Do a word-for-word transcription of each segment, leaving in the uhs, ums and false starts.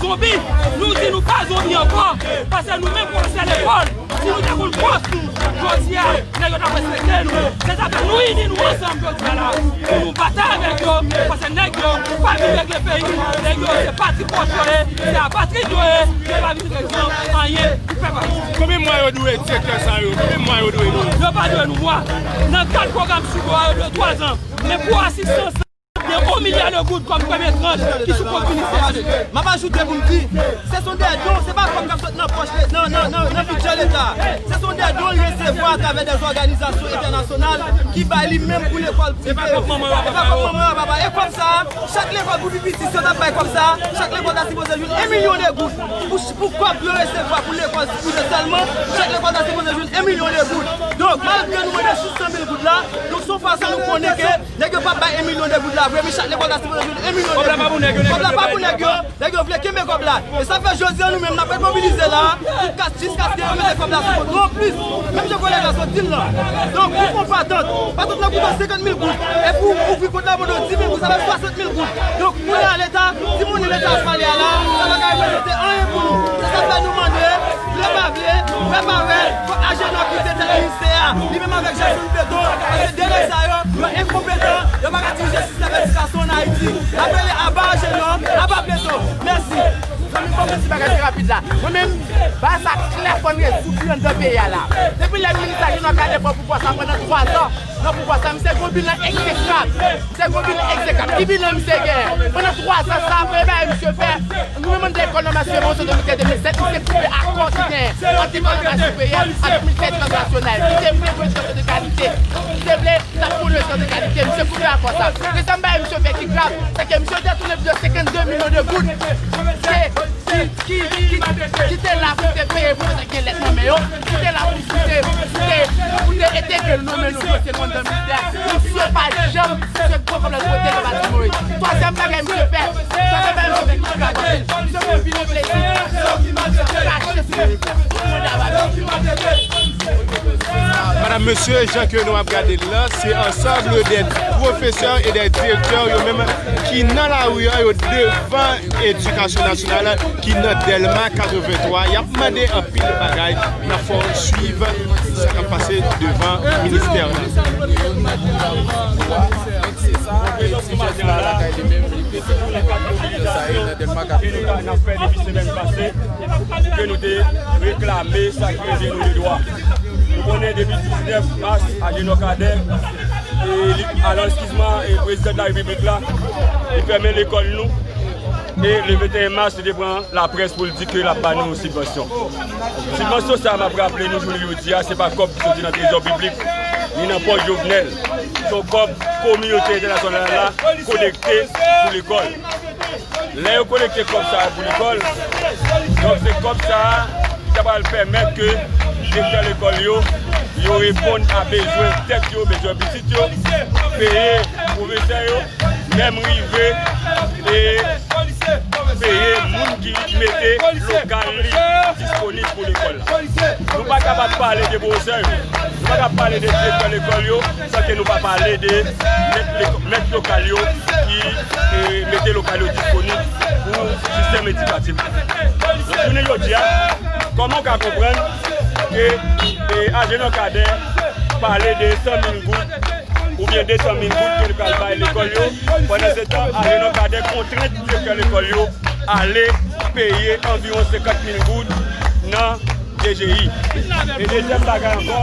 Zonbi, nou di nou pa zonbi ankò, paske nou menm pwofesè lekòl, si nou te konn fòs nou, jodi a, nèg yo t ap respekte nou. Se sa fè nou ini nou ansanm jodi a la, pou nou batay avèk yo, paske nèg yo pa vin regle peyi, nèg yo se patri pòch yo ye, se apatrid yo ye, yo pa vin regle anyen pou pèp Ayisyen. Konbyen mwa yo dwe direktè sa yo? Konbyen mwa yo dwe nou? Yo pa dwe nou mwa. Nan kad pwogram Soudo a, yo dwe twa zan. Men pou asistans, gen yon milya de goud kòm premye tranch ki sou kont ministè a. M ap ajoute pou m di, se son dè don, se pa kòb k ap sot nan pòch, nan, nan, nan, nan bidjè Leta. Se son dè don l resevwa atravè dè òganizasyon entènasyonal ki bay li menm pou lekòl prive yo. Se pa kòb manman yo ak papa yo. E kòb sa a, chak lekòl pou pi piti, si yo t ap bay kòb sa a, chak lekòl ta sipoze jwenn yon milyon de goud. Pou, pou kòb yo resevwa pou lekòl prive sèlman, chak lekòl ta sipoze jwenn yon milyon de goud. Donk, malgre nou mande sis san mil goud la, donk se yon fason nou konnen ke nèg yo p ap bay yon milyon de goud la vre, men chak lekòl ta sipoze jwenn yon milyon de goud. Kòb la pa pou nèg yo, nèg yo pa pou nèg yo. Nèg yo vle kenbe kòb la. E sa fè jodi a nou menm n ap ret mobilize la a pou kas-, jiskaske yo mete kòb la sou kont nou. Anplis, menm jan kolèg la sot di l lan. Donk, pou fè yon patant, patant lan koute senkant mil goud. E pou ouvri kont la, mande w dis mil goud, sa fè swasant mil goud. Donk, kounye a Leta, di moun Leta ap pale a la, sa pa ka reprezante anyen pou nou. Se sa fè nou mande, vle pa vle, wè pa wè, fòk Ajenò kite tèt ministè a. Li menm avèk Jan Soni Peto, paske de nèg sa yo, yo enkonpetan, yo pa ka dirije sistèm edikasyon ann Ayiti. N ap rele aba Ajenò, aba Peto. Mèsi. Zanmi, bon, mwen ti bagay ki rapid la. Mwen menm, bagay sa klè, fò n rezoud li anndan peyi a la. Depi lè minis Ajenò Kadè pran pouvwa sa pandan twa zan, nan pouvwa sa, misye gen yon bilan egzekab. Misye gen yon bilan egzekab. Ki bilan misye genyen? Pandan twa zan sa, premye bagay misye fè, nou menm nou te lekòl nan Mas Siveyans de mil kat de mil sèt, misye koupe akò ki genyen ant lekòl nan Mas Siveyans ak minis edikasyon nasyonal. Misye vle pwodui de kalite. Misye vle Sa pou nou etan de kalite, misye koupe akò sa. Dezyèm bagay misye fè ki grav, se ke misye detounen plis de senkannde milyon de goud. Ki, ki, ki, ki, ki te la pou te peye pwofesè ki gen lèt nan men yo, ki te la pou te, pou te, pou te entegre l, nonmen nou dosye nou anndan ministè a. Misye pa janm se gwo pwoblèm kote yo pa di mwen. Twazyèm bagay misye fè, twazyèm bagay misye fè ki grav anpil, misye vin vin plezi, misye krache sou nou. Mwen mande a Madanm, mesye, jan ke nou ap gade l lan, se ansanm de pwofesè e de direktè yo menm ki nan lari a, yo devan edikasyon nasyonal ki nan Dèlma katrevenntwa. Y ap mande anpil bagay. N ap fè w swiv sa k ap pase devan ministè lan. Se sa, e ti jès la lakay li menm, li te tounen kat mobilizasyon nan Dèlma katrevenntwa. Ke nou te reklame sa ki rete nou de dwa. Nou konnen depi diznèf mas, Ajenò Kadè, e li, a nan eskizman, e prezidan de la repiblik la, li fèmen lekòl nou. E le venteyen mas, li te pran laprès pou l di ke l ap ba nou yon sibvansyon. Sibvansyon sa a, m ap raple nou, jounen jodi a, se pa kòb ki soti nan trezò piblik, ni nan pòch Jovenel. Se yon kòb kominote entènasyonal la kolekte pou lekòl. Lè yo kolekte kòb sa a pou lekòl, donk se kòb sa a ki ta pral pèmèt ke direktè lekòl yo, yo reponn a bezwen tèt yo, bezwen pitit yo, peye pwofesè yo, menm rive e peye moun ki mete lokal li disponib pou lekòl la. Nou pa kapab pale de pwofesè yo, nou pa kapab pale de direktè lekòl yo, san ke nou pa pale de mèt leko-, mèt lokal yo ki, e, mete lokal yo disponib pou sistèm edikatif la. Donk, jounen jodi a, kòman w ka konprann ke, e, Ajenò Kadè pale de san mil goud oubyen de san mil goud ke l pral bay lekòl yo, pandan se tan, Ajenò Kadè kontrent direktè lekòl yo ale peye anviwon senkant mil goud nan D G I. E dezyèm bagay ankò,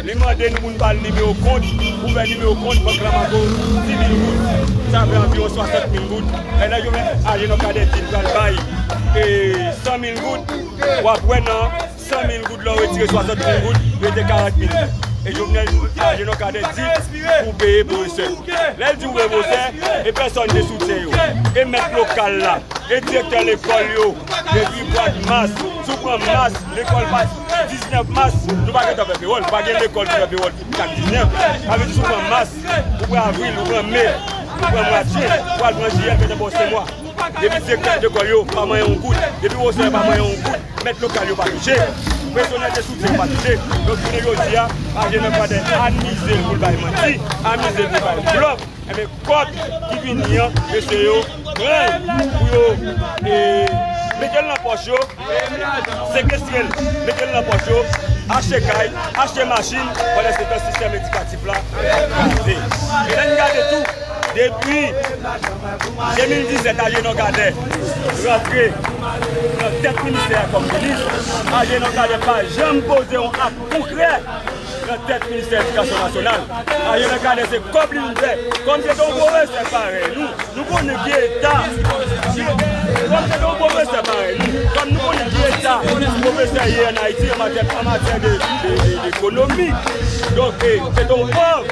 li mande nou pou n ba l nimewo kont, pou fè nimewo kont bank la pako dis mil goud. Sa fè anviwon swasant mil goud. E lè yo menm Ajenò Kadè di l pral bay, e, san mil goud, w ap wè nan san mil goud, lè w retire swasant mil goud, rete karant mil. E Jovenel, Ajenò Kadè di pou peye pwofesè. Lè l di pou peye pwofesè, e pèsòn te soutyen yo. E mèt lokal la, e direktè lekòl yo, depi mwa mas, si w pran mas, lekòl pa, diznèf mas, nou pa gentan fè pewòl, pa gen lekòl ki fè pewòl kat diznèf. Sa vle di si w pran mas, ou pran avril, ou pran me, ou pran mwa jen, ou al pran jiyè, l gentan ba w senk mwa. Depi direktè lekòl yo pa manyen yon goud, depi pwofesè yo pa manyen yon goud, mèt lokal yo pa touche, pèsonèl de soutyen yo pa touche. Donk, jounen jodi a, Ajenò Kadè amize l pou l bay manti, amize l pou l bay blòf. Enben, kòb ki vini an, mesye yo pran l pou yo, e, Mete l nan pòch yo, sekestre l, mete l nan pòch yo, achte kay, achte machin, pandan se tan sistèm edikatif la kraze. E lè n gade tou, depi de mil disèt, Ajenor Cadet rantre nan tèt ministè a kòm minis, Ajenor Cadet pa janm poze yon ak konkrè nan tèt ministè edikasyon nasyonal. Ajenor Cadet se kòb li vin fè. Kòm se te yon pwofesè parèy nou, nou konnen ki eta, kòm se te yon pwofesè parèy nou, kòm nou konnen ki eta pwofesè ye ann Ayiti an matyè, an matyè de, de, de, de ekonomi. Donk, eh, se te yon pòv.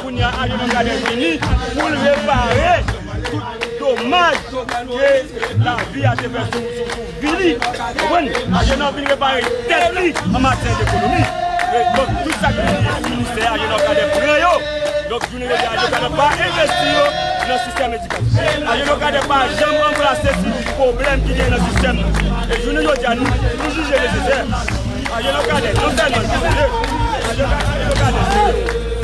Kounye a, Ajenor Cadet vini pou l repare tout domaj ke lavi a te fè sou, sou, sou vi li. Konprann? Ajenor vin repare tèt li an matyè de ekonomi. E donk, tout sa ki ministè a, Ajenor Cadet pran yo. Donk, jounen jodi a, Ajenor Cadet pa envesti yo nan sistèm edikatif. Ajenor Cadet pa janm ranplase ti pwoblèm ki gen nan sistèm. E jounen jodi a, nou, nou jije nesesè. Ajenor Cadet, non sèlman li serye, Ajenor Cadet, Ajenor Cadet se,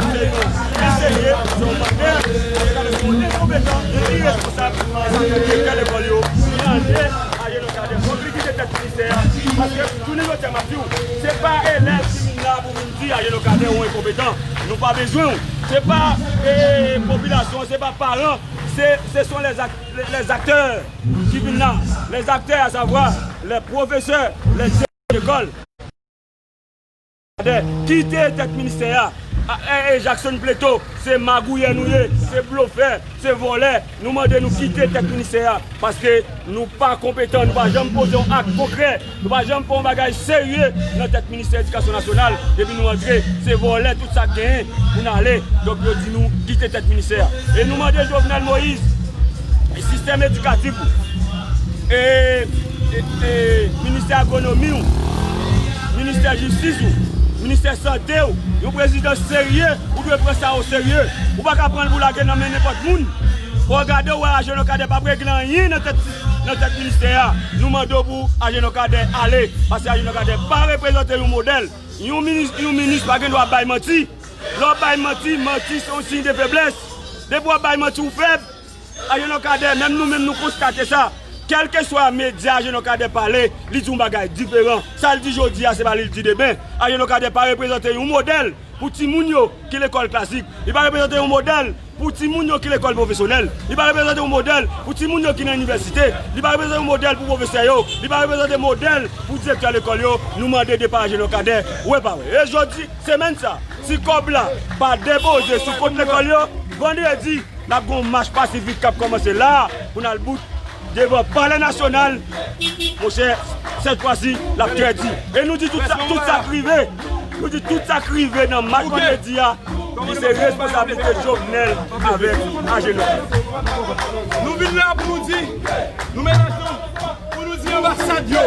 se yon enjenyè, se yon mantè, Ajenor Cadet se yon enkonpetan, yon iresponsab, e sa fè direktè lekòl yo mande Ajenor Cadet fòk li kite tèt ministè a, paske jounen jodi a m ap di w, se pa elèv ki vin la pou vin di Ajenor Cadet ou enkonpetan, nou pa bezwen w, se pa, eh, popilasyon, se pa paran, se, ce sont les act-, les acteurs ki vin la, les acteurs, à savoir les professeurs, les lekòl. Kite tèt ministè a. A, e, e Jackson Pleto, se magouyè nou ye, se blofè, se vòlè. Nou mande nou kite tèt ministè a, paske nou pa konpetan, nou pa janm poze yon ak konkrè, nou pa janm fè yon bagay serye nan tèt ministè edikasyon nasyonal. Depi nou antre, se vòlè tout sa k genyen pou n ale. Donk, yo di nou kite tèt ministè a. E nou mande Jovenel Moïse, e sistèm edikatif ou, e, e, e ministè agronomi ou, ministè jistis ou, ministè sante ou, yon prezidan serye, ou dwe pran sa o serye. Ou pa ka pran l pou lage nan men nenpòt moun. Fò w gade w wè Ajenor Cadet p ap regle anyen nan tèt, nan tèt ministè a. Nou mande w pou Ajenor Cadet ale, paske Ajenor Cadet pa reprezante yon modèl. Yon minis, yon minis pa gen dwa bay manti. Lè w bay manti, manti se yon siy de feblès. Depi w ap bay manti, ou fèb. Ajenor Cadet, menm nou menm nou konstate sa. Kèlkeswa medya Ajenor Cadet pale, li di yon bagay diferan. Sa l di jodi a, se pa li l di demen. Ajenor Cadet pa reprezante yon modèl pou timoun yo ki lekòl klasik. Li pa reprezante yon modèl pou timoun yo ki lekòl pwofesyonèl. Li pa reprezante yon modèl pou timoun yo ki nan inivèsite. Li pa reprezante yon modèl pou pwofesè yo. Li pa reprezante modèl pou direktè lekòl yo. Nou mande depa Ajenor Cadet, wè pa wè. E jodi, semèn sa, si kòb la pa depoze sou kont lekòl yo, vandredi, n ap gen yon mach pasifik k ap kòmanse la a pou n al bout devan Palè Nasyonal. Monchè, sèt fwa si, l ap trè di. E nou di tout sa, tout sa k rive, nou di tout sa k rive nan mach vandredi a, li se responsablite Jovenel avèk Ajenor. Nou vin la pou nou di, nou mete ansanm, pou nou di anbasad yo,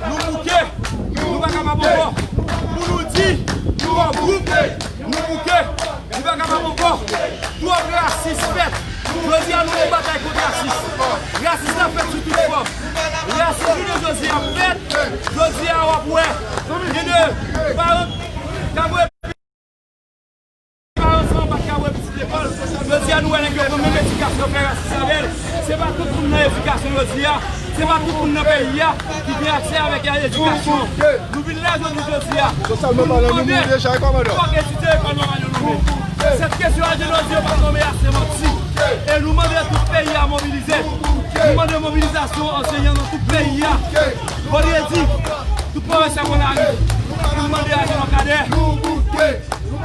nou bouke, nou pa kapab ankò. Pou nou di, nou an gwoup, nou bouke, nou pa kapab ankò. Twòp rasis fèt. Jodi a, nou nan batay kont rasis. Rasis la fèt sou tout fòm. Rasis jounen jodi a fèt. Jodi a, w ap wè, gen de paran k ap wè Paran san pa ka voye pitit lekòl. Jodi a, nou wè nèg yo pran menm edikasyon, fè rasis avè l. Se pa tout moun nan edikasyon jodi a, se pa tout moun nan peyi a ki gen aksè avèk edikasyon. Nou vin la jodi, jodi a, pou nou mande, fòk etidyan lekòl nòmal yo nonmen. Sèt kesyon a, jodi a, yo pa nonmen a, se manti. E nou mande tout peyi a mobilize. Nou mande mobilizasyon ansenyan nan tout peyi a. Vandredi, tout pwofesè pran lari pou nou mande Ajenor Cadet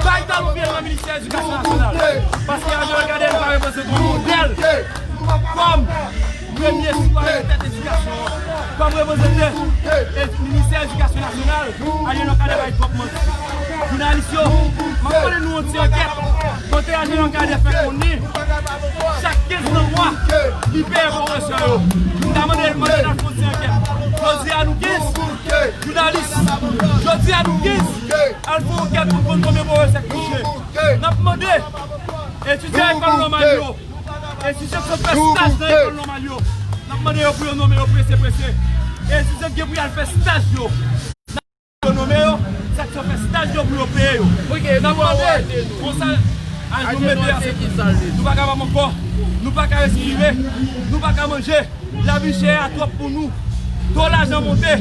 bay talon pye l nan ministè edikasyon nasyonal. Paske Ajenor Cadet pa reprezante yon modèl kòm premye sitwayen tèt edikasyon an. Kòm reprezante ed-, ministè edikasyon nasyonal, Ajenor Cadet bay twòp manti. Jounalis yo, m ap mande nou yon ti ankèt. Kote Ajenor Cadet fè konnen chak kenz nan mwa, li peye pwofesè yo. Nou ta mande l, mande n al fè yon ti ankèt. Jodi a nou kenz, jounalis, jodi a nou kenz, al fè yon ankèt pou n konn konbyen pwofesè k touche. N ap mande etidyan lekòl nòmal yo, etidyan k sot fè staj nan lekòl nòmal yo, n ap mande yo pou yo nonmen yo prese prese. Etidyan k gen pou y al fè staj yo, yo nonmen yo, sa k sot fè staj yo pou yo peye yo. N ap mande konsa, Ajenor mete a, se nou pa kapab ankò, nou pa ka respire, nou pa ka manje, lavi chè a twòp pou nou. To lajan monte.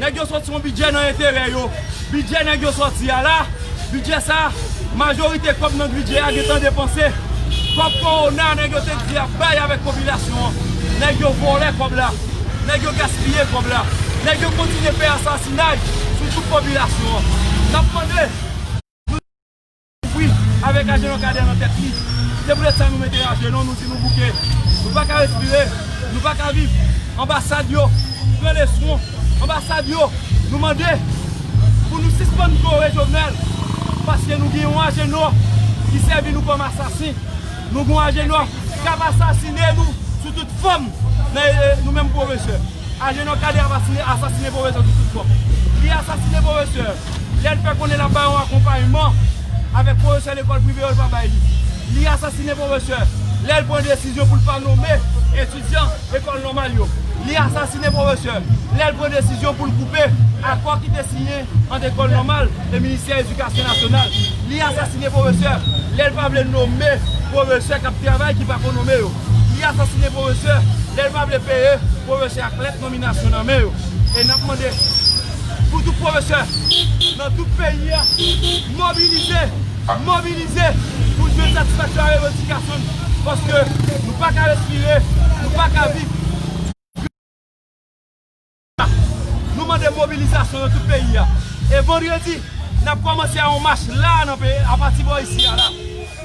Nèg yo sòti yon bidjè nan enterè yo. Bidjè nèg yo sòti a la, bidjè sa, majorite kòb nan bidjè a gentan depanse. Kòb kowona nèg yo te di y ap bay avèk popilasyon an. Nèg yo vòlè kòb la. Nèg yo gaspiye kòb la. Nèg yo kontinye fè asasinay sou tout popilasyon an. N ap mande, nou kouvri avèk Ajenò Kadè nan tèt li. Se poutèt sa nou mete ajenou, nou di nou bouke. Nou pa ka respire, nou pa ka viv. Anbasad yo, pran leson. Anbasad yo, nou mande pou nou sispann kore Jovenel, paske nou gen yon Ajenò ki sèvi nou kòm asasen. Nou gen yon Ajenò k ap asasine nou sou tout fòm. Nan, e, nou menm pwofesè, Ajenò Kadè ap asine, asasine pwofesè sou tout fòm. Li asasine pwofesè lè l fè konnen l ap bay yon akonpayman avèk pwofesè lekòl prive yo, l pa bay li. Li asasine pwofesè lè l pran desizyon pou l pa nonmen etidyan lekòl nòmal yo. Li asasine pwofesè lè l pran desizyon pou l koupe akò ki te siyen ant lekòl nòmal e ministè edikasyon nasyonal. Li asasine pwofesè lè l pa vle nonmen pwofesè k ap travay ki pa ko nonmen yo. Li asasine pwofesè lè l pa vle peye pwofesè ak lèt nòminasyon nan men yo. E n ap mande pou tout pwofesè nan tout peyi a mobilize, mobilize pou jwenn satisfaksyon a revandikasyon n, paske nou pa ka respire, nou pa ka viv. Nou mande mobilizasyon nan tout peyi a. E vandredi, n ap kòmanse a yon mach la nan peyi, apati bò isi a la.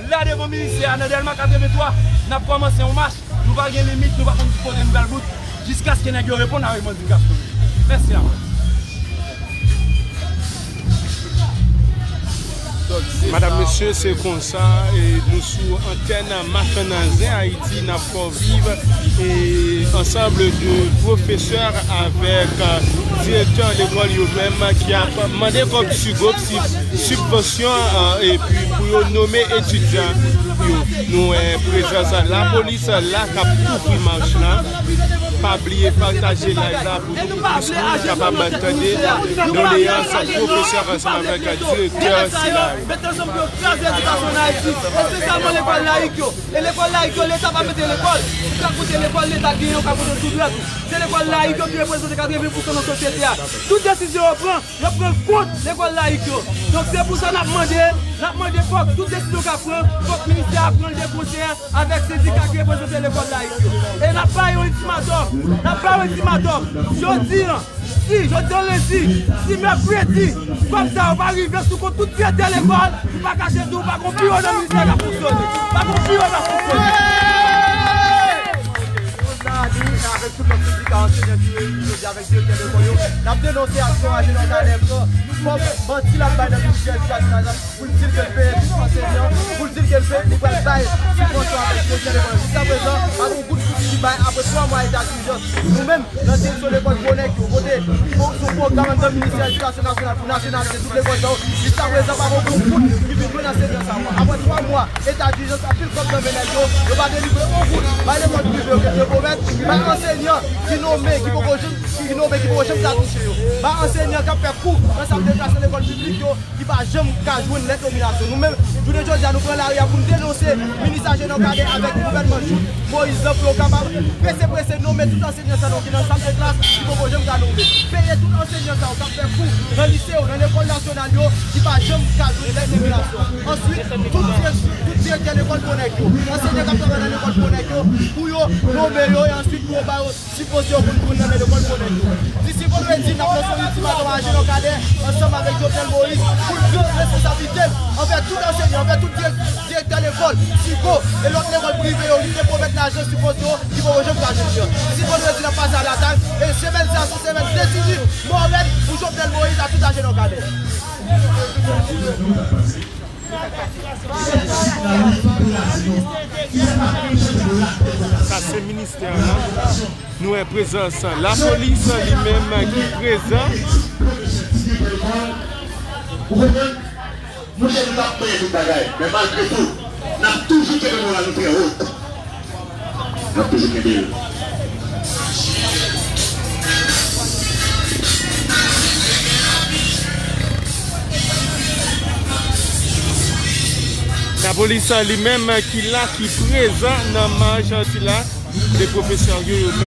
La devan ministè a, nan Dèlma katrevenntwa, n ap kòmanse yon mach. Nou pa gen limit, nou pa konn ki kote nou pral bout, jiskaske nèg yo reponn a revandikasyon nou. Mèsi anpil. Madam, mesye, se konsa, e, nou sou antèn Maten nan Zen Ayiti, n ap fè w viv, e, ansanm de pwofesè avèk, e, direktè lekòl yo menm ki ap mande kòb Sigop, si, sibvansyon, e, epi pou yo nonmen etidyan yo. Nou wè prezans lapolis la k ap kouvri mach la. Pa bliye pataje live la pou nou plis moun kapab tande doleyans pwofesè ansanm avèk direktè sila yo. Mete ansanm pou yo kraze edikasyon ann Ayiti, espesyalman lekòl layik yo. E lekòl layik yo, Leta pa mete lekòl. Ou ka koute lekòl Leta genyen, ou ka koute sou dwèt ou. Se lekòl layik yo ki reprezante katreven pousan nan sosyete a. Tout desizyon yo pran, yo pran kont lekòl layik yo. Donk, se pou sa n ap mande, n ap mande fòk tout desizyon k ap pran, fòk ministè a pran l de konsè avèk sendika ki reprezante lekòl layik yo. E n ap bay yon iltimatòm, n ap bay yon iltimatòm. Jodi a, si, jodi a lendi, si mèkredi, kòb sa yo pa rive sou kont tout direktè lekòl, nou pa kache di w pa gon biwo nan ministè k ap fonksyone. Pa gon biwo k ap fonksyone. Avèk tout lòt sendika ansenyan ki reyini jodi avèk direktè lekòl yo, n ap denonse aksyon Ajenò Kadè pran kòb manti l ap bay nan ministè edikasyon nasyonal pou l di l ke l peye tout ansenyan, pou l di l ke l peye, li pral bay sibvansyon avèk direktè lekòl yo. Jiskaprezan, pa gen yon goud ki bay apre twa mwa eta dijans. Nou menm, nan direksyon lekòl Gwo Nèg yo, kote pou sou pwogram anndan ministè edikasyon nasyonal pou nasyonalize tout lekòl sa yo, jiskaprezan pa gen yon goud ki vin jwenn ansenyan sa yo. Apre twa mwa eta dijans, anpil kòb nan men nèg yo, yo pa delivre yon goud bay lekòl prive yo ke yo pwomèt, bay ansenyan ki nonmen, ki poko janm, ki nonmen, ki poko janm ka touche yo, bay ansenyan k ap fè kou nan sal de klas nan lekòl piblik yo, ki pa janm ka jwenn lèt nominasyon. Nou menm, jounen jodi a, nou pran lari a pou n denonse minis Ajenò Kadè avèk gouvènman Jout Moyiz lan pou yo kapab prese prese nonmen tout ansenyan sa yo ki nan sal de klas ki poko janm ka nonmen. Peye tout ansenyan sa yo k ap fè kou nan lise yo, nan lekòl nasyonal yo, ki pa janm ka jwenn lèt nominasyon. Answit, tout dirèk-, tout direktè lekòl Gwo Nèg yo, ansenyan k ap travay nan lekòl Gwo Nèg yo, pou yo nonmen yo e answit pou yo ba yo sibvansyon pou n jwenn nan lekòl Gwo Nèg yo. Disi vandredi, n ap lanse yon iltimatòm a Ajenò Kadè ansanm avèk Jovenel Moïse pou l pran responsablite l anvè tout ansenyan, anvè tout dirèk-, direktè lekòl, Sigo e lòt lekòl prive yo ki te pwomèt lajan sibvansyon ki poko janm ka jwenn yo. Disi vandredi, n ap pase alatak e semèn sa a se yon semèn desizif, mò rèd pou Jovenel Moïse ak tout Ajenò Kadè. Sa se ministè la. Nou wè prezans lapolis li menm ki prezan. Ou konprann? Monchè, nou t ap manyen tout bagay, men malgre tou, n ap toujou kenbe moral nou trè wo. N ap toujou kenbe l. Lapolis li menm ki la, ki prezan nan maj sila, se pwofesè yo, yo